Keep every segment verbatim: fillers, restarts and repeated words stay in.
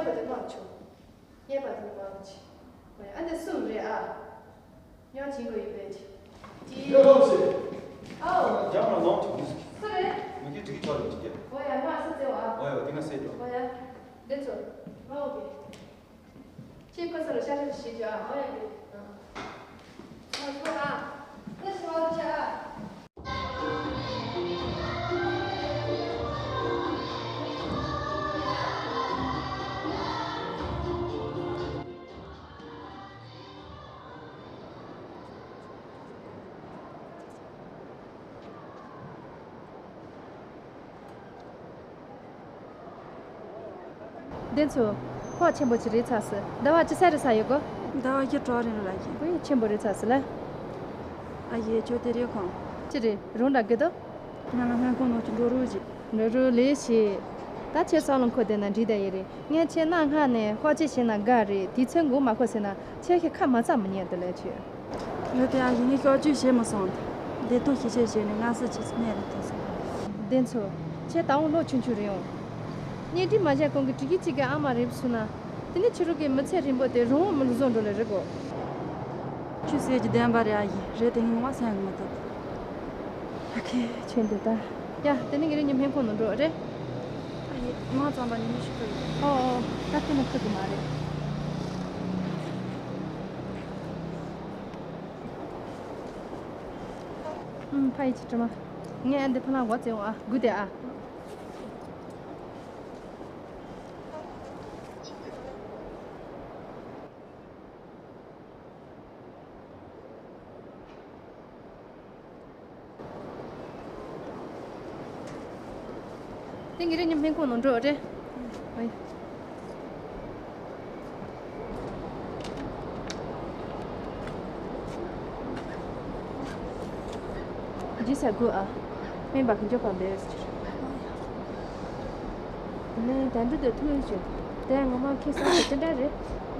པ་དེ་མང་ཆུང་། རྙེད་པ་དེ་མང་ཆེ། ཨ་འདི་གསུམ་རེད་ཨ། ཉོ་བྱེད་དགོས་ཡོད་པས་ཅི། ཡོད་ལོག་ཟེར། ཨོ། རྒྱང་ལ་ལོག་ཅིག། སུ་རེད། མི་གི་དྲིག་ཆོག་རེད་ཅིག་གི། ཨོ་ཡ་ང་ཨ་སི་ཙེ་བ། ཨོ་ཡ་དེ་ང་སེ་ཅོ། ཨོ་ཡ། འདི་ཚོ། ཨོ་གི། ཁྱེད་ཁོ་ཚོ་ལ་ཤ་ཤ་ཞིག་བྱེད་ཅོ་ཨ། ཨོ་ཡ་གི། ཨོ་ཁོ་ཨ། ཁོ་ཤི་བ་ལ་ཆ་ཨ། བདེན་ཚོ། ཁོག་ཆེན་པོ་ཅིག་རེད་ཚ་སི། ཟླ་བ་ཅི་ས་རེད་ས་ཡོད་གོ། ཟླ་བ་བཞི་གྲོགས་རིང་ལ་ཡིན། ཁོ་ཡི་ཆེན་པོ་རེད་ཚ་སི་ལ། ཨ་ཡེ་ཁྱོད་དེ་རེད་ཁོང་། ཅི་རེད་རུང་འདྲ་གི་དོ། ང་ལ་སྔ་ཁོང་ནང་གི་འགྲོ་རོགས་བྱེད། འགྲོ་རོགས་ལས་བྱེད། ད་ཁྱེད་སང་ལོ་འཁོར་དེ་ན་འགྲིག་ད་ཡེ་རེད། ངས་ཁྱེད་གནའ་སྔ་ནས་ཧོ་ཅེ་བྱས་ན་དགའ་རེད། དུས་ཚོད་འགོར་མ་ཁོ་ཟེར་ན་ཁྱེད་ཁྱེད་ཁ་མ་ཚ་མི་ཉན་དུ་ལས་ཆོད། རེད་དེ་ཨ་ཡིན་ནི་ཤོག་ཅུས་བྱེད་མི་སོང་། བདེ་ཐོག་ཤེས་བྱེད་བྱས་ནས་ང་སི་ཆེ་ཆེ་གནས་རེད་དེ་སོང་། བདེན་ཚོ། ཁྱེད་ད་འོང་ལོ་ཆུང་ཆུང་རེད་འོང་། གཉེན་སྒྲིག་མ་བྱས་གོང་གི་དྲི་གི་གཅིག་གི་ཨ་མ་རེད་སུ་ན། དེ་ནི་ཕྱི་རོལ་གྱི་མི་ཚེ་རིང་པོ་དེ་རང་དབང་མི་ལུག་བཟོ་འགྲོ་ལེ་རེད་གོ། ཆུ་ཟེར་གྱི་བདེན་པ་རེད་ཨ་ཡིན་རེད་དེ་ངོ་མ་སེམས་མི་འདུག་ཨ་ཁེ་ཆེན་འདི་ད། ཡ་དེ་ནི་ངེད་རེ་གཉིས་སྨན་ཁང་ནང་འགྲོ་རེད། ཨ་ཡིན་མ་ཙམ་པ་ཉི་མ་ཞིག་ཐུག་ཡོད། ཨོ་ཨོ་ད་དེ་ནི་ཁུག་གི་མ་རེད། ཨུམ་ཕ་ཡི་ཆི་དྲི་མ། ངས་ཨ་འདི་ཕ་ལ་འོ་ཙེ་འོ་ཨ་དགུ་དེ་ཨ། དེ་ངེད་རེ་གཉིས་སྨན་ཁང་ནང་འགྲོ་རེད། ཨོ་ཡ། ཇི་ས་དགོས་ཨ། སྨན་པ་གི་འཇོག་པ་འབད་ཟེར། ནས་ད་འདི་དུ་ཐུག་ཡོད་ཅིང་། དེ་ངོ་མ་ཁྱེད་བསམ་ཚུལ་ཅི་འདྲ་རེད།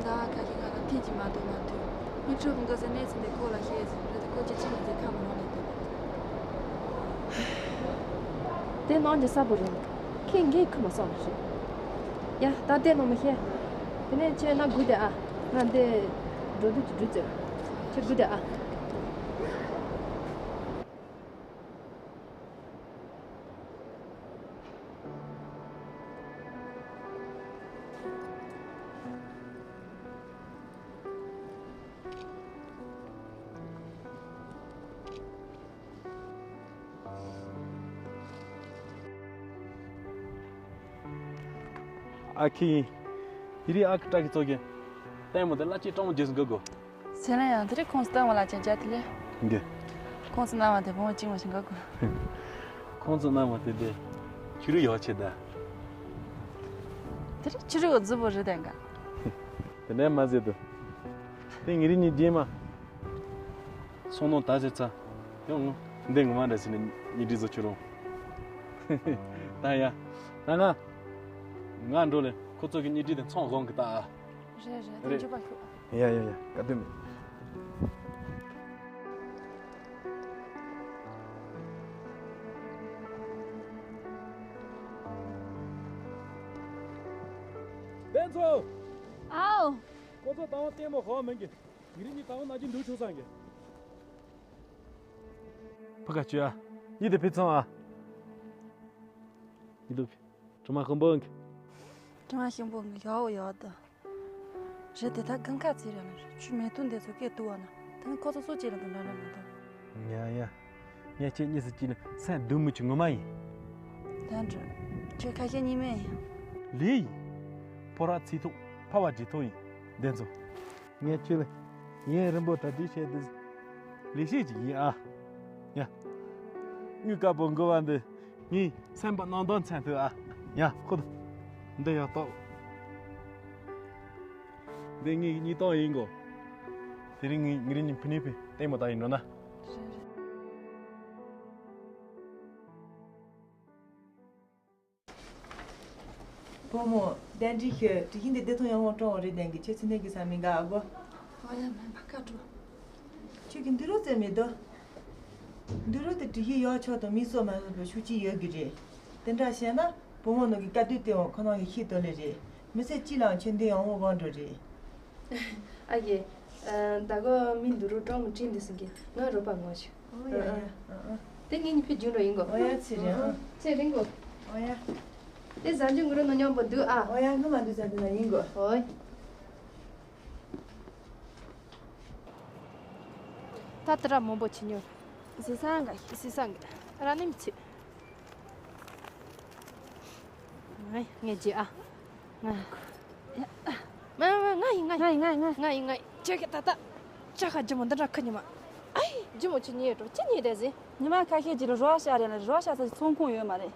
ཟླ་བ་ཁ་ཤས་ང་ལ་ཐེངས་གཅིག་མ་གཏོགས་མ་ཐུག་ངས་ཁྱོད་ཀྱི་འགོ་ཟེར་གནས་ཚུལ་འདི་ཁོ་ལ་བཤད་ཟིན་རེད་དེ་ཁོ་ཅི་ཅི་མི་ཚེ་ཁ་མི་ནོར་ནས་འདུག་དེ་ནང་གི་གསལ་པོ་རེད། ཁྱེད་འགན་ཁུར་མ་སོང་རེད། ཡ་ད་དེ་ནང་མི་བཤད། དེ་ནས་ཁྱེད་ན་དགོས་དེ་ཨ། ང་འདི་འགྲོ་དུས་ཀྱི་འགྲོ་ཚེ། ཁྱེད་དགོས་དེ་ཨ། ཨ་ཁི། དེ་རིང་ཨ་ཁི་ཀྲ་གི་ཚོགས་ཀྱི་ལྟད་མོ་དེ་བླ་སྤྱི་སྤྲང་མོ་རྗེས་སུ་འགག་གོ། ཟེར་ན་ཡང་དེ་རིང་ཁོང་སྟོན་བ་ལ་ཅན་བྱ་དེ་ལས། འགི། ཁོང་ཚོ་སྣང་བ་དེ་བོང་བ་བཅིང་བ་ཞིག་འགག་གོ། ཁོང་ཚོ་སྣང་བ་དེ་དེ་ཕྱི་རུ་ཡོད་ཆེ་ད། དེ་རིང་ཕྱི་རུ་ཡོད་རྫི་བོ་རི་དན་ག་དེ་འདྲ་མ་ཟེར་དུ། དེ་ངེད་རིགས་གཉིས་རྗེས་མ། སོང་ནོ་ད་ཟེར་ཚ། དེ་འོང་འདི་ངོ་མ་འདྲ་ཟེར་ནས་གཉིས་འདྲི་བཟོ་ཆུ་རུང་། ད་ཡ། ད་ང་། ང་འགྲོ་ལེ་ཁོ་ཚོ་གི་གཉིས་འདྲི་དེ་ཚོང་བཟང་གི་ད་ཨ། རེད་རེད་དེ་རེད། འཇུ་པ་ཤོག་ཡ་ཡ་ཡ་བཀའ་དྲིན་མེད། དེ་ཚོ། ཨའོ། ཁོ་ཚོ་ད་བ་ལྟད་མོ་ཧོ་མིན་གི་ངེད་རིགས་གཉིས་ད་བ་ན་གྱི་འདུག་ཆོག་སང་གི་ཕ་ག་ཅུ་ཨ། ཡིད་དེ་ཕི་ཚང་ཨ། ཡིད་དུ་ཕི། དྲི་མ་ཤོང་པོ་གི་དྲི་མ་ཤོང་པོ་གི་ཡོག་ཡོག་ཏུ། རེད་དེ་ད་གང་ཁ་ཚིག་རེད་ན་རེད་ཆུ་མེ་ཏུ་འདི་ཚོ་སྐད་དུ་བ་ན་ད་ནི་ཁོ་ཚོ་སུ་ཅི་རེད་དུ་འདྲ་འདྲ་མི་འདུག་ཡ་ཡ། ངས་ཁྱེད་གཉིས་སུ་ཅི་ནི་སེམས་སྡུག་མི་ཆུ་ངོ་མ་ཡིན། ད་འགྲོ། ཁྱོད་ཁ་ཤས་གཉིས་མེད་ཡིན། ལེ་ཡིན། ཕོ་ར་ཚིག་ཐོག་ཕ་བ་ཇི་ཐོག་ཡིན། འདི་ཚོ། ངས་ཁྱོད་ལ་ཡུན་རིང་པོ་གྲ་སྒྲིག་བྱས་ཏེ། ལས་བྱེད་ཅིག་ཡིན་ཨ། ཡ། དངུལ་དཀར་པོ་འགོ་བ་འདི་ངའི་སེམས་པ་ནང་དོན་མཚན་ཐོས་ཨ། ཡ་ཁོ་ཐོ། འདི་ཡག་ཏོ། འདི་ངའི་གཉིས་སྟོང་ཡིན་གོ་དེ་རིང་ངའི་ངའི་རིང་ཕུ་ནུ་ཕུ་ལྟད་མོ་ལྟ་ཡིན་འགྲོ་ན། བུ་མོ། གདན་འདྲེན་ཞུ། དྲི་ཞིམ་དེ་བདེ་ཐང་ཡོང་བ་སྤྲོ་བ་རེ་ལྡན་གྱི་ཁྱོད་ཚེ་འདས་ཀྱི་ས་མི་འགའ་ཨ་གོ་ཨ་ཡ་མེན་པ་ཀ་འགྲོ། ཁྱོད་ཀྱི་འདི་རུ་རྩེ་མི་འདུག་འདི་རུ་དེ་དྲི་ཞིམ་ཡོག་ཆོག་དང་མི་སོ་མ་སོ་པའི་ཤུགས་ཀྱིས་ཡོད་ཀྱི་རེད། དེ་འདྲ་བཤད་ན་བུ་མོ་ནང་གི་དཀའ་སྡུག་དེ་འོང་ཁོ་ནང་གི་ཤི་དོ་ལེ་རེད། མི་ཚེ་གཅིག་ལའང་ཁྱོད་འདི་ཡོང་བོ་དགོངས་འགྲོ་རེད། ཨ་ཡེ། ཨ། ད་གོ་མི་འདུག་རུ་ཀྲོང་མི་ཁྲིད་འདི་སིང་གི་ང་རོ་པ་ངོ་ཤི། ཨོ་ཡ་ཡ། ཨ་ཨ། དེ་ངེད་གཉིས་ཕི་རྒྱུན་རོ་ཡིན་གོ། ཨོ་ཡ་ཚེ་རིང་ཨ། ཚེ་རིང་གོ། ཨོ་ཡ། དེ་ཟ་རྒྱུ་ངུ་རོ་ནོ་མཉམ་པོ་འདུག་ཨ། ཨོ་ཡ་ངུ་མ་འདུག་ཟ་འདུག་ན་ཡིན་གོ། ཨོ་ཡ། ད་ཏི་ར་མང་པོ་ཆི་ཉོ། ཟི་སང་ག་ཟི་སང་ག་ར་ནི་མི་ཚེ། ང་ངས་རྗེས་ཨ། ང་། མ་མ་ང་ཡིན་ང་ཡིན་ང་ཡིན་ང་ཡིན་ང་ཡིན་ང་ཡིན། ཁྱོད་ཀྱི་ད་ལྟ་ཅ་ཁ་ལྗིད་མོ་འདི་འདྲ་ཁ་ཉི་མ། ཨའི་ལྗིད་མོ་ཆི་ཉེས་འགྲོ་ཅི་ཉེས་དེ་ཟིན། ཉི་མ་ཁ་ཤས་ཀྱི་རོ་ཤ་རེད་ལ་རོ་ཤ་ས་ཚོང་ཁང་ཡོད་མ་རེད།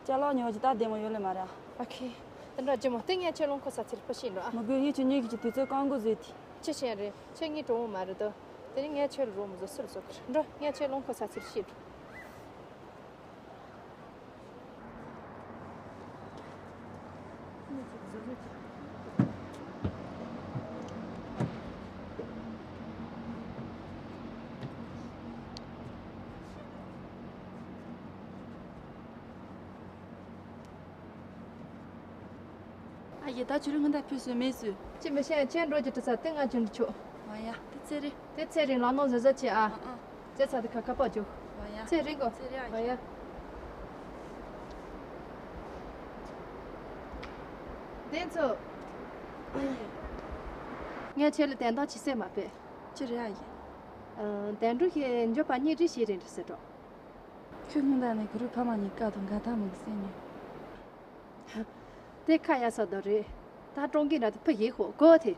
ཅ་ལག་ཉོ་རྒྱུ་ད་བདེ་མོ་ཡོད་ལེ་མ་རེད་ཨ། ཨ་ཁེ། དེ་འདྲ་ལྗིད་མོ་དེ་ངས་ཁྱོད་རླངས་འཁོར་ས་ཚིར་ཕུ་ཤིན་འགྲོ་ཨ། མི་དགོས་ངས་ཁྱོད་ཉོས་ཀྱི་ཁྱོད་དུས་ཚོད་གང་དགོས་བཟོས་དེ། ཅི་ཤེས་རེད་ཁྱོད་ངའི་གྲོགས་པོ་མ་རེད་དོ། དེ་ནི་ངས་ཁྱོད་རོགས་མི་བཟོ་སུར་བཟོ་གི་རེད་འགྲོ་ངས་ཁྱོད་རླངས་འཁོར་ས་ཚིར་ཤིན་འགྲོ། ཨ་ཡེ་ད་ཆུ་རུ་ང་ད་ཕུད་སོས་མེད་སོས། ཅི་མི་ཤེས་ཁྱེད་འགྲོ་གི་དྲི་ས་དེ་ང་ཅུང་ཆོག་ཨ་ཡ་དེ་ཚེ་རེད། དེ་ཚེ་རིང་ལག་ནང་བཟོ་བཟོ་བྱེད་ཨ། ཨ་ཨ། ཅེ་ཚ་དེ་ཁ་ཁ་པ་འཇུག་ཨ་ཡ། ཚེ་རིང་གོ། ཚེ་རིང་ཨ་ཡ། དེ་ཚོ། ངས་ཁྱེད་ལ་དན་རྟགས་ཅི་སེ་མ་པས། ཅི་རེད་ཨ་ཡེ། ཨ། དན་འགྲུ་ཞེས་འཇོག་པ་གཉིས་བྲིས་ཤེས་རིང་འདྲི་སེ་འགྲོ། ཁྱོད་སྔོན་ད་ནས་གུ་རུ་ཕ་མ་གཉིས་ཀ་དང་འགའ་ཐག་མི་འགི་སེ་ཉོས། དེ་ཁ་ཡ་ས་དོ་རེད། ད་ཀྲོང་གི་ན་དེ་ཕུ་ཡེ་ཧོ་གོ་དེ།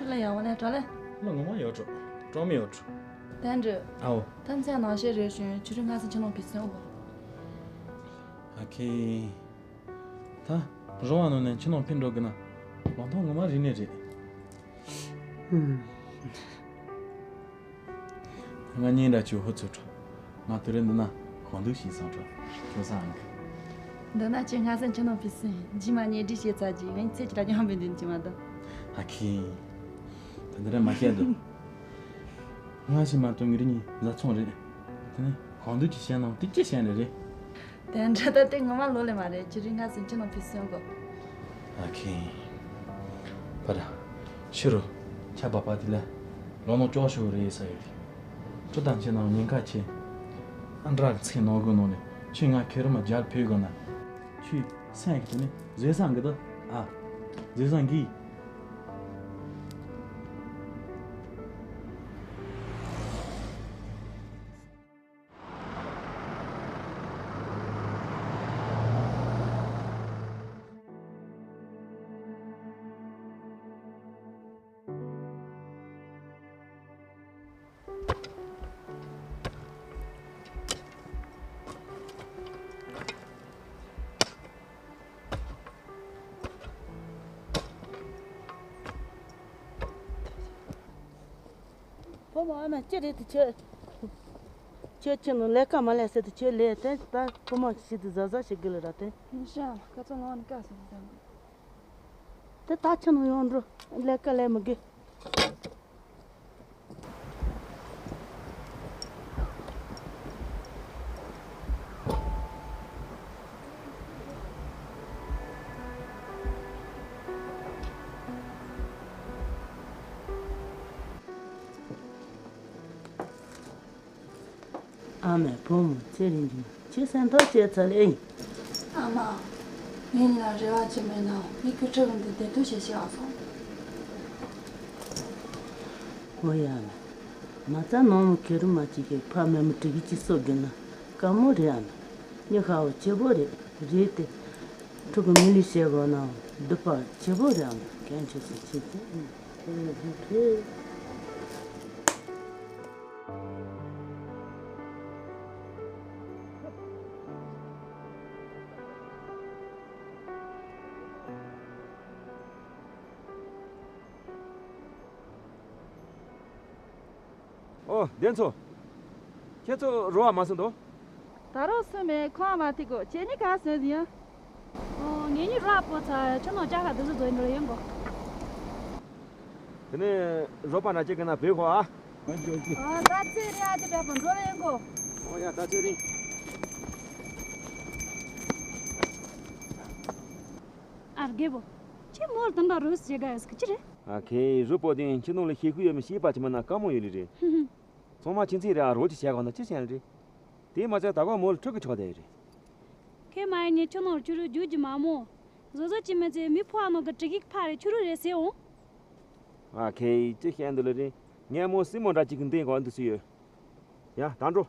ལ་ཡང་བ་ལས་གྲོ་ལས། ལ་ངོ་མ་ཡོད་འགྲོ། གྲོ་མི་ཡོད་འགྲོ། དན་འགྲོ། ཨའོ། ད་མཚན་ནང་བཤད་རེ་བྱུང་ཆུ་རུ་ང་སེ་ཆུ་ནང་བི་སེ་འོ། ཨ་ཁེ། ད་རོ་བ་ནོ་ནས་ཆུ་ནང་ཕིན་འགྲོ་གི་ན། ལོང་ཐོང་ངོ་མ་རི་ནས་རེད། ཧུམ། ང་གཉིས་འདྲ་ཆུ་ཧུ་ཚུ་འགྲོ། ང་དུ་རེ་འདི་ན་གང་འདུག་ཞིག་སང་འགྲོ། ཁྱོད་སང་ཨང་གི། འདི་ན་ཅི་ང་སེམས་ཅི་ནང་ཕི་སིན་ཇི་མ་ཉེ་འདྲི་བྱེད་ཚ་ཇི་ངའི་ཚེ་ཅི་ལ་ཉམས་པའི་འདུན་ཅི་མ་འདུག་ཨ་ཁི། ད་འདི་ར་མ་བཤད་འདུག་ང་ཞིག་མ་གཏོགས་ངི་རི་ཉི་བཟའ་ཚོང་རེད། དེ་ནི་གང་འདུག་ཅི་བཤད་ནང་དེ་ཅི་བཤད་ནི་རེད། དེ་འདྲ་ད་དེ་ངོ་མ་ལོ་ལེ་མ་རེད་ཅི་རི་ང་སེམས་ཅི་ནང་ཕི་སིན་གོ་ཨ་ཁེ། པ་ར། ཤི་རུ། ཆ་པ་པ་དེ་ལ། ལོ་ནོ་ཅོག་ཤོ་རེད་ས་ཡོད། ཁྲུ་དང་ཆེ་ནང་ཉེན་ཁ་ཆེ། ཨ་འདྲ་ཚིག་ནོ་གོ་ནོ་ནི། ཆུ་ང་ཁེ་རུ་མ་རྒྱལ་ཕེ་གོ་ན། ཆུ་སེང་གི་དེ་ནི་ཟེ་སང་གི་དོ། ཨ། ཟེ་སང་གི། བུ་མོ་ཨ་མ་ཅི་རེད་དུ་ཁྱོད། ཁྱོད་ཁྱོད་ནང་ལས་ཀ་མ་ལས་ཟེར་དུ་ཁྱོད་ལས་དེ་ད་བུ་མོ་ཞིག་ཏུ་བཟའ་བཟའ་ཞིག་གི་ལ་ར་དེ། མི་ཤ་ཀ་ཚོ་ལོང་ནི་ཀ་སོང་ཟེར། དེ་ད་ཁྱོད་ནང་ཡོང་འགྲོ་ལས་ཀ་ལས་མི་དགོས། ཨ་མའི་བུ་མོ་ཚེ་རིང་གི་ཁྱེད་སེམས་ཐག་བཅད་ཚར་ལེ། ཨ་མ། ངེད་ལ་རེ་བ་ཅི་མེད་ན་ངས་ཁུ་ཁྲག་གི་འདི་བདེ་ཐུག་བྱེད་ཤེས་ཨ་སོང་། ཨོ་ཡ་མ། མ་རྩ་ནང་མི་ཁེ་རུ་མ་གཅིག་གི་ཕ་མེ་མི་དྲི་གི་གཅིག་སོ་དགོས་ན་དཀའ་མོ་རེད་ཨ་ན། མྱི་ཧ་བོ་ཆེ་བོ་རེད་རེད་དེ། ཕྲུ་གུ་མི་ལུས་བྱེད་དགོས་ན་སྡུག་པ་ཆེ་བོ་རེད་ཨ་ན། གན་ཆོས་སུ་ཆེ་ཆེ་ཨ་ན། ཨོ། བདེན་ཚོ། ཁྱེད་ཚོ་རོ་བ་མ་སོང་དོ། ད་རོགས་སུ་མེད་ཁོང་མ་ཐིག་གོ་ཁྱེད་གཉིས་ག་སོང་ཟིན་ཡ། ཨོ། ངེད་གཉིས་རོགས་པོ་ཚ་ཁྱོད་ནོ་ཅག་ག་དུ་སུ་ཛོ་ཡིན་འགྲོ་ཡོང་གོ། དེ་ནས་རོགས་པ་ན་ཅིག་གི་ན་བོད་ཁོ་ཨ། ཨ་ད་ཚེ་རིང་ཨ་ཅི་བས་པོ་འགྲོ་ལ་ཡོང་གོ། ཨོ་ཡ་ད་ཚེ་རིང་། ཨ་རྒད་པོ། ཁྱེད་མོར་དམ་པ་རོས་བྱེད་ག་ཡོད་ཟིག་ཅི་རེད། ཨ་ཁེ་རུ་པོ་དེ་ཁྱི་ནང་ལ་ཤེས་ཤུ་ཡོད་མི་ཤེས་པ་ཅི་མ་ན་དཀའ་མོ་ཡོད་ལི་རེད། ཧུམ་ཧུམ། ཚང་མ་ཁྱི་ཚེ་རེ་ཨ་རོ་ཅི་བྱས་གོ་ན་ཅི་བྱས་ལི་རེད། དེ་མ་ཚད་ད་གོ་མོ་ལ་ཁྲུ་གི་ཆོག་དེ་རེད། ཁེ་མ་ཡིན་ཉེ་ཁྱི་ནང་ཁྱི་རུ་རྒྱུ་རྒྱུ་མ་མོ། བཟོ་བཟོ་ཅི་མི་ཚེ་མི་ཕོ་ཨ་ནོ་གི་དྲི་གིག་ཕ་རེ་ཁྱི་རུ་རེ་སེ་འོང་། ཨ་ཁེ་ཅི་བཤད་འདུག་ལི་རེད། ངས་མོ་སྲིན་མོ་འདྲ་ཅིག་གི་འདེང་གོ་འདུག་སུ་ཡོད། ཡ་ད་འགྲོ།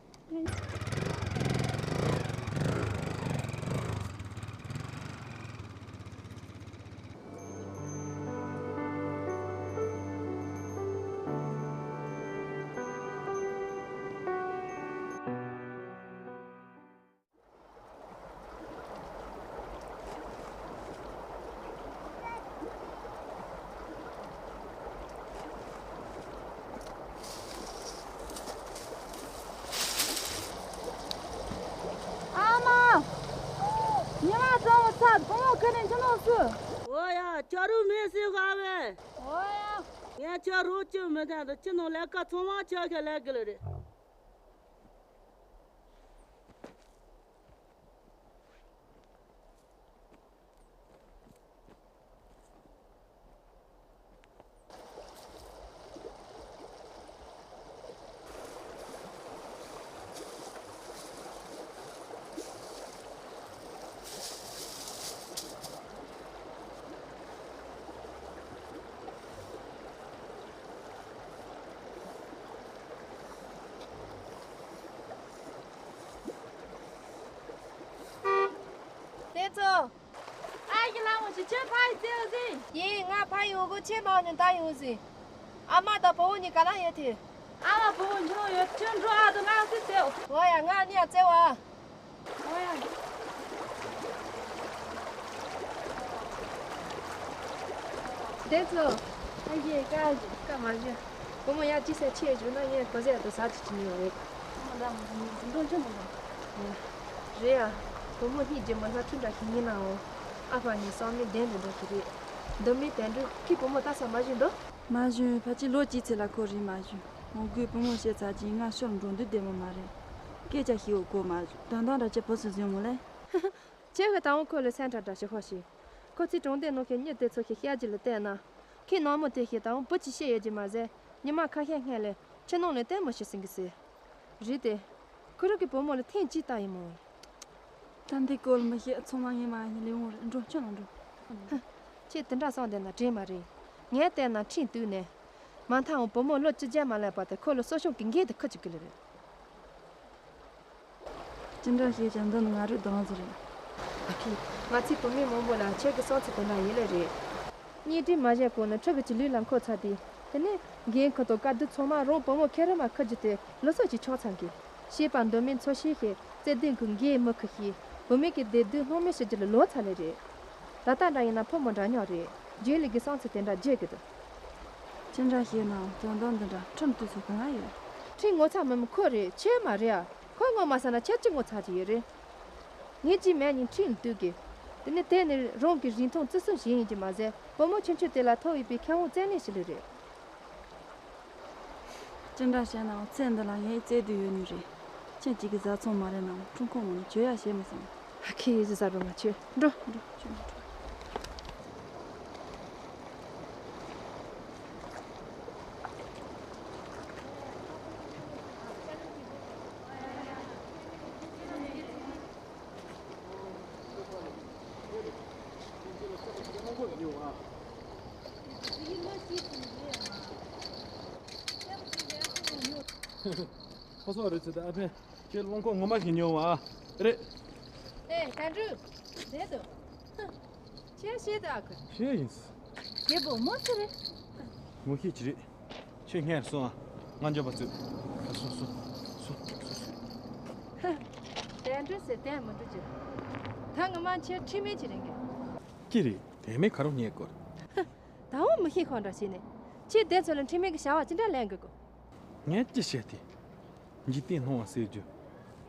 ཨ་མ། ཉི་མ་གྲོང་ཚར་བུ་མོ་ཁ་ནས་ཅི་ནོ་སུ། འོ་ཡ་ཁྱོད་རུ་མེད་སུ་ག་བས། འོ་ཡ། ངས་ཁྱོད་རུ་ཅི་མི་ཐན་དུ་ཅི་ནོ་ལས་ཀ་ཚང་མ་ཁྱོད་ཁས་ལས་གི་ལ་རེད། དེ་ཚོ། ཨ་ཡི་ལ་མོ་ཞིག་ཁྱོད་ཕ་ཡི་བཙལ་ཟིན། ཡིན་ང་ཕ་ཡི་འོ་གོ་ཆེ་མང་ནས་ད་ཡོང་ཟིན། ཨ་མ་དང་བུ་བོ་གཉིས་ག་ལ་ཡོད་དེ། ཨ་མ་བུ་བོ་འགྱོ་ཡོད་ཁྱོད་འགྲོ་ཨ་དུ་ང་སི་བཙལ། འོ་ཡ་ང་གཉིས་ཡ་བཙལ་བ། འོ་ཡ། དེ་ཚོ། ཨ་ཡེ་ཀ་ཀ་མ་བཞི། བུ་མོ་ཡ་ཅི་ཟེར་ཆེ་བཞུགས་ན་ངས་གོ་ཟེར་དུ་ཟ་ཅི་ཅི་ཉེ་བ་རེད། ཨ་མ་ད་མ་ཟིན་འགྲོ་ཅི་མ་འགྲོ། རེད་ཡ། བུ་མོ་གཉིས་རྗེས་མ་ལྷ་ཁྲིམས་འདྲ་ཞིག་ཡིན་ནའང་། ཨ་ཕ་ནི་བསམ་མི་བདེན་དུ་འདྲ་ཞིག་རེད། འདི་མི་དེ་འདྲ་ཁྱི་བུ་མོ་ལྟ་ས་མ་བཞིན་འདུག་མ་བཞིན་ཕལ་ཆེར་ལོ་གཅིག་ཚེ་ལ་ཁོ་རིག་མ་བཞིན། མོ་གུས་བུ་མོ་བཤད་ཚར་གྱིན་ང་ཤོར་འགྲོ་འདུག་བདེ་མོ་མ་རེད། སྐད་ཆ་ཞིག་འོ་གོ་མ་བཞིན་དོན་དག་འདྲ་ཆེ་བུ་སུ་བཟོས་མོ་ལས། ཁྱེད་ཀྱི་ད་འོང་ཁོ་ལ་སེམས་ཁྲལ་འདྲ་ཞིག་ཧོ་ཞིག་ཁོ་ཚོའི་གྲོང་སྡེ་ནང་གི་མྱི་དེ་ཚོ་ཞིག་བཤད་རྒྱུ་ལ་བལྟས་ན། ཁྱེད་ནང་མི་དེ་ཞིག་ད་འོང་བུ་ཅི་བཤད་ཡོད་ཀྱི་མ་ཟད་ཉི་མ་ཁ་ཤས་སྔོན་ལས་ཁྱེད་ནང་ལ་ལྟད་མོ་ཞིག་ཟིན་གི་ཟེར། རེད་དེ། ཁོ་རང་གི་བུ་མོ་ལ་ཐེངས་གཅིག་ལྟ་ཡིན་མོད། ད་འདི་སྐོར་མི་ཤེས་ཚང་མ་ངས་མ་ཡིན་ལས་འོང་རེད་འགྲོ་ཁྱོད་ལ་འགྲོ། ཧ། ཁྱེད་དེ་འདྲ་བསམ་བསྡད་ན་དྲན་མ་རེད། ངས་བལྟས་ན་ཁྲིམས་བཏུས་ནས། མ་མཐའ་འོང་བུ་མོ་ལོ་བཅུ་བརྒྱད་མ་སླེབས་བར་དུ་ཁོ་ལ་གསོ་སྐྱོང་གི་འགན་དེ་ཁུར་བཅུག་གི་ལ་རེད། ཅི་འདྲ་ཞིག་ཀྱང་འདི་ནི་ང་རུ་དང་ཟེར། ཨ་ཁི། ང་ཚོའི་བུད་མེད་མང་པོ་ལ་ཁྱེད་ཀྱི་བསམ་ཚུལ་དེ་འདྲ་ཡིན་ལེ་རེད། གཉེན་སྒྲིག་མ་བྱས་གོང་ནས་ཕྲུ་གུ་གཅིག་ལུས་ལ་འཁོར་ཚར་དུས། དེ་ནས་འགན་ཁུར་དང་དཀའ་སྡུག་ཚང་མ་རང་བུ་མོ་ཁེ་རེ་མ་ཁུར་རྒྱུ་དེ་ལོ་ཚོད་ཅིག་ཆོག་ཚར་གི། བྱིས་པ་འདོད་མིན་འཚོ་ཤེས་ཤེས་བརྩེ་ལྡན་གྱི་འགན་མི་འཁུར་ཤེས་བུད་མེད་ཀྱི་བདེ་སྡུག་སྣང་མེད་བྱེད་རྒྱུ་ལ་ལོ་ཚར་ལེ་རེད། ད་ལྟ་འདྲ་ཡིན་ན་ཕོ་མོ་འདྲ་མཉམ་རེད། རྗེས་ལུས་ཀྱི་བསམ་ཚུལ་དེ་འདྲ་བརྗེད་གི་འདུག་ཅི་འདྲ་ཞིག་ནའང་དོན་དག་འདི་འདྲ་ཁྲིམས་བཏུས་སུ་གང་ཡོད། ཁྲིམས་ངོ་ཚ་མི་མི་ཁོ་རེད་ཁྱེད་མ་རེད་ཨ། ཁོ་ངོ་མ་ཚ་ན་ཁྱེད་ཅི་ངོ་ཚ་གི་ཡོད་རེད། ངས་ཅི་མེད་ཉིན་ཁྲིམས་བཏུས་གི། དེ་ནས་དེ་ནི་རང་གི་རིན་ཐང་བརྩི་སྲུང་བྱེད་ཡིན་གྱི་མ་ཟད་བུ་མོ་ཆུང་ཆུང་དེ་ལ་ཐོབ་ཡོད་པའི་ཁེ་དབང་བཙན་ལེན་ཞིག་ལས་རེད། ཅི་འདྲ་བྱས་ནའང་ཚེ་འདི་ལ་ངའི་བརྩེ་དུས་ཡོད་ནི་རེད། ཁྱེད་ཅིག་གི་བཟའ་ཚང་མ་རེད་ནའང་འཁྲུངས་ཁོངས་མ་ནི་བྱོས་ཡ་བྱེད་མི་སོང་། ཧ་ཁེ་ཡི་ཟ་རུ་མ་བྱོས་འགྲོ། འགྲོ་ཁྱོད་འགྲོ། ཁོ་སོགས་རེད་ཚེ་ད་ཨ་ཕན་ཁྱེད་རླངས་འཁོར་ངོ་མ་ཞིག་ཉོ་བ་ཨ། རེད། ཨེ་ད་འགྲུ། རེད་དོ། ཁྱེད་ཤེས་ད་ཨ་ཁུ། ཤེས་ཡིན། རྒད་པོ་མོ་ཚོ་རེད། ངོ་ཤེས་ཀྱི་རེད། ཁྱེད་སྔར་སོང་ཨ། ང་འཇོག་པ་ཚོས། སོང་སོང་སོང་སོང་། ད་འགྲུ་ཟེར་དེ་མི་འགྲུ་ཅི། ད་ངོ་མ་ཁྱེད་ཁྲིམས་མེད་ཀྱི་རེད་གི། ཀྱི་རེད། དེ་མེད་ཁ་རོག་ཉེས་སྐོར། ད་འོ་མི་ཤེས་ཁོ་འདྲ་བྱས་ནས། ཁྱེད་དེ་ཚོ་ལ་ཁྲིམས་མེད་ཀྱི་བྱ་བ་ཅི་འདྲ་ལེན་དགོས་གོ། ངས་ཅི་བཤད་དེ། འཇིག་རྟེན་སྣང་བ་ཟེར་རྒྱུ།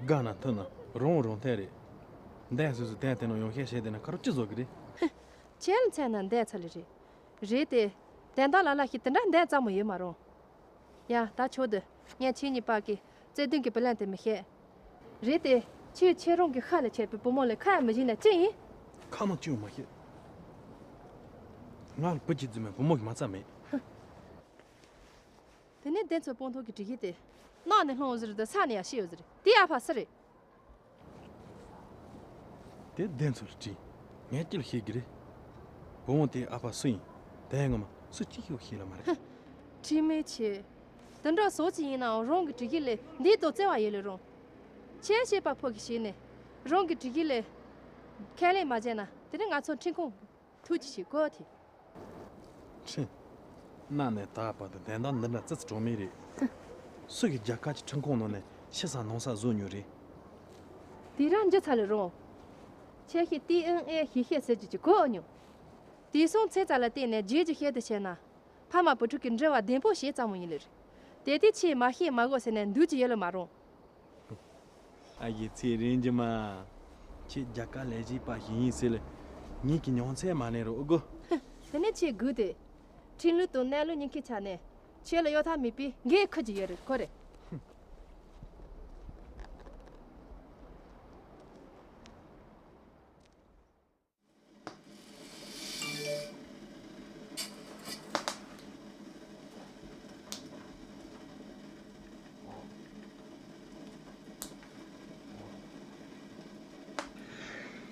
དགའ་ན་མཐུན་ན་རང་རང་ཐད་རེད། འདས་སོ་སོ་དན་དེ་ནང་ཡོང་ཤེས་བྱས་དེ་ན་ཁ་རོག་ཅི་བཟོ་གི་རེད། ཁྱེད་ལ་མཚན་ན་འདས་ཚར་ལེ་རེད། རེད་དེ། དན་ད་ལ་ལ་ཞིག་དེ་འདྲ་འདས་ཙམ་མོ་ཡོད་མ་རུང་། ཡ་ད་ཆོག་དུ། ངས་ཁྱེད་གཉིས་པ་གི་བརྩེ་དུང་གི་བུ་ལན་དེ་མི་བཤད། རེད་དེ། ཁྱེད་ཁྱེད་རང་གི་ཤ་ལ་ཆད་པའི་བུ་མོ་ལ་ཁ་ཡང་མི་བྱིན་ན་ཅི་ཡིན། ཁ་མ་ཅི་ཡང་མ་བཤད། ང་ལ་བུ་གཅིག་རྫུན་མའི་བུ་མོ་གི་མ་རྩ་མེད། དེ་ནས་དེ་ཚོ་སྤོང་ཐོག་གི་སྒྲིག་གཞི་དེ། ནགས་ནས་ལྷུང་ཡོད་ཟེར་དུ་ས་ནས་ཡང་ཤི་ཡོད་ཟེར་དེ་ཨ་ཕ་སུ་རེད། དེ་བདེན་ཚོར་དྲིས། ངས་ཀྱིས་ཤེས་ཀྱི་རེད། བུ་མོ་དེའི་ཨ་ཕ་སུ་ཡིན། དེ་ངོ་མ་སུ་གཅིག་ཡོད་ཤེས་ལ་མ་རེད། ཁྲིམས་མེད་ཆེ། དེ་འདྲ་བཟོ་ཅི་ཡིན་ནའང་རང་གི་སྒྲིག་གཞི་ལས་འདིའི་དོ་བརྩེ་བ་ཡོད་ལེ་རུང་། ཁྱེད་ཤེས་པ་ཕོ་གི་ཞིག་ནས། རང་གི་སྒྲིག་གཞི་ལས། ཁས་ལེན་མ་བྱས་ན་དེ་ནི་ང་ཚོ་ཁྲིམས་ཁང་། ཐུགས་ཀྱི་ཞིག་གོ་དེ། ཁྲིམས། གནའ་ནས་ད་བར་དུ་བདེན་དང་འདི་འདྲ་ཙི་ཙི་གྲོགས་མེད་རེད། སུ་གི་རྒྱལ་ཁབ་ཀྱི་ཁྲིམས་ཁང་ནང་ནས་ཤི་ས་ནང་ས་བཟོ་མྱོང་རེད། དེ་རང་འཇུ་ཚ་ལེ་རུང་། ཁྱེད་ཀྱིས་ཏི་ཨེན་ཨེ་ཞིག་ཤེས་ཟེར་རྒྱུ་ཅིག་གོ་མྱོང་། དེ་སོང་ཚེ་ཙ་ལ་བརྟེན་ནས་རྗེས་ཀྱི་ཤེས་དུ་བྱས་ན། ཕ་མ་བུ་ཕྲུག་གི་འབྲེལ་བ་བདེན་པོ་ཞེ་ཙམ་མོ་ཡིན་ལེ་རེད། དེ་དེ་ཆེས་མ་ཤེས་མ་གོ་ཟེར་ནས་འདུག་ཅི་ཡོད་ལེ་མ་རུང་། ཨ་ཡེ་ཚེ་རིང་རྒྱུ་མ། ཁྱེད་རྒྱ་གར་ལས་བྱེད་པ་ཞིག་ཡིན་ཟེར་ལེ། ངེད་ཀྱི་མྱོང་ཚད་མ་ལེན་རོགས་དགོ། དེ་ནས་ཁྱེད་སྒུག་དེ། ཁྲིམས་ལུགས་དང་གནས་ལུགས་གཉིས་ཀའི་ཆ་ནས་ཁྱེད་ལ་གཡོ་ཐབས་མེད་པའི་འགན་འཁུར་གྱི་ཡོད་རེད་ཁོ་རེད།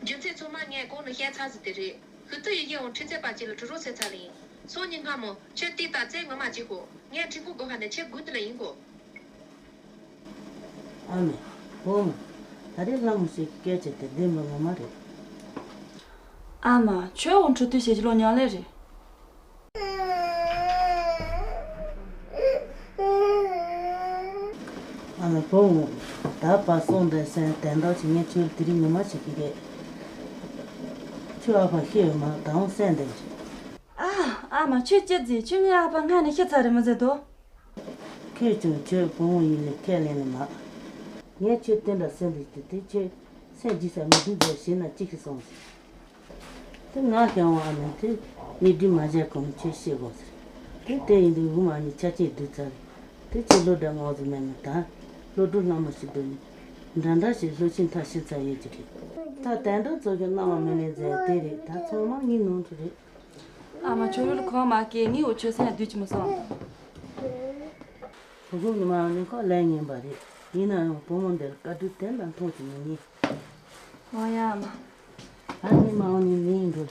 རྒྱུ་མཚན་ཚང་མ་ངས་གོང་ནས་བཤད་ཚར་ཟིན་དེ་རེད། ཧུ་ཐུ་ཡི་གེ་འོང་ཁྲི་ཚེ་པ་གཅིག་ལ་གྲུ་རོ་ཟེར་ཚར་ལ་ཡིན། སང་ཉིན་སྔ་མོ་ཁྱེད་ཏི་ད་བཙན་ངོ་མ་གཅིག་གོ། ངས་ཁྲི་ཕུག་སྒོ་ཁ་ནས་ཁྱེད་སྒུག་དེ་ལ་ཡིན་གོ། ཨ་མ། བུ་མོ། ད་རེས་ལྷ་མོ་ཞིག་གི་སྐད་ཆ་དེ་བདེན་པ་ངོ་མ་རེད། ཨ་མ། ཁྱོད་འོང་འཕྲོ་དུས་བྱེད་ཀྱི་ལོ་ཉག་ལེ་རེད། ཨ་མ་བུ་མོ། ད་བར་སོང་དེ་སེམས་དན་རྟགས་ཀྱི་ངས་ཁྱོད་དེ་རིང་ཉི་མ་ཞིག་གི་རེད། ཁྱོད་ཨ་ཕ་ཤི་ཡོད་མ་ད་འོང་སེམས་དེ། ཨ། ཨ་མ་ཁྱོད་ཅི་ཟེར། ཁྱོད་ངའི་ཨ་ཕ་སྔ་ནས་ཤི་ཚར་རེད་མི་ཟེར་དོ། ཁྱོད་ཀྱང་ཁྱོད་བུ་མོ་ཡིན་ལེ་ཁས་ལེན་ལེ་མ། ངས་ཁྱོད་དེ་འདྲ་སེམས་དེ་དེ་ཁྱོད་སེམས་སྐྱིད་ས་མི་འདུག་ཟེར་ཞེ་ན་ཅི་ཞིག་སོང་ཟེར། དེ་ང་ཤང་བ་ཨ་མ་དེ་ནི་འདི་མ་བྱས་གོང་ཁྱོད་ཤི་དགོས་ཟེར། དེ་དེ་ཡིན་དུས་བུ་མོ་ཨ་ནི་ཆ་ཆེན་སྡུག་ཚར་རེད། དེ་ཁྱོད་སློབ་གྲྭ་མངགས་ཟིན་མེད་ན་ད་སློབ་ཕྲུག་ལྷག་མ་ཞིག་འདུག་ནི། འདྲ་འདྲ་ཞིག་སློབ་ཆེན་མཐར་ཕྱིན་ཚར་ཡོད་ཀྱི་རེད། ད་དན་རྟགས་ཚོ་གི་སྣང་བ་མི་ལེན་ཟེར་དེ་རེད། ད་ཚང་མ་ངའི་ནོར་འཁྲུལ་རེད། ཨ་མ་ཁྱོད་རོལ་ཁོ་མ་སྐྱེས་ངའི་འུ་ཆོས་སེམས་སྡུག་ཅི་མི་སོང་། བུ་གུ་ནི་མ་ནི་ཁོ་ལས་ངན་པ་རེད། ཡིན་ན་ཡང་བུ་མོ་འདིར་དཀའ་སྡུག་དེ་འདྲ་མཐོང་ཅི་མི་ཉན། འོ་ཡ་ཨ་མ། ཨ་ནི་མ་འོ་ནི་མི་ཡིན་འགྲོ།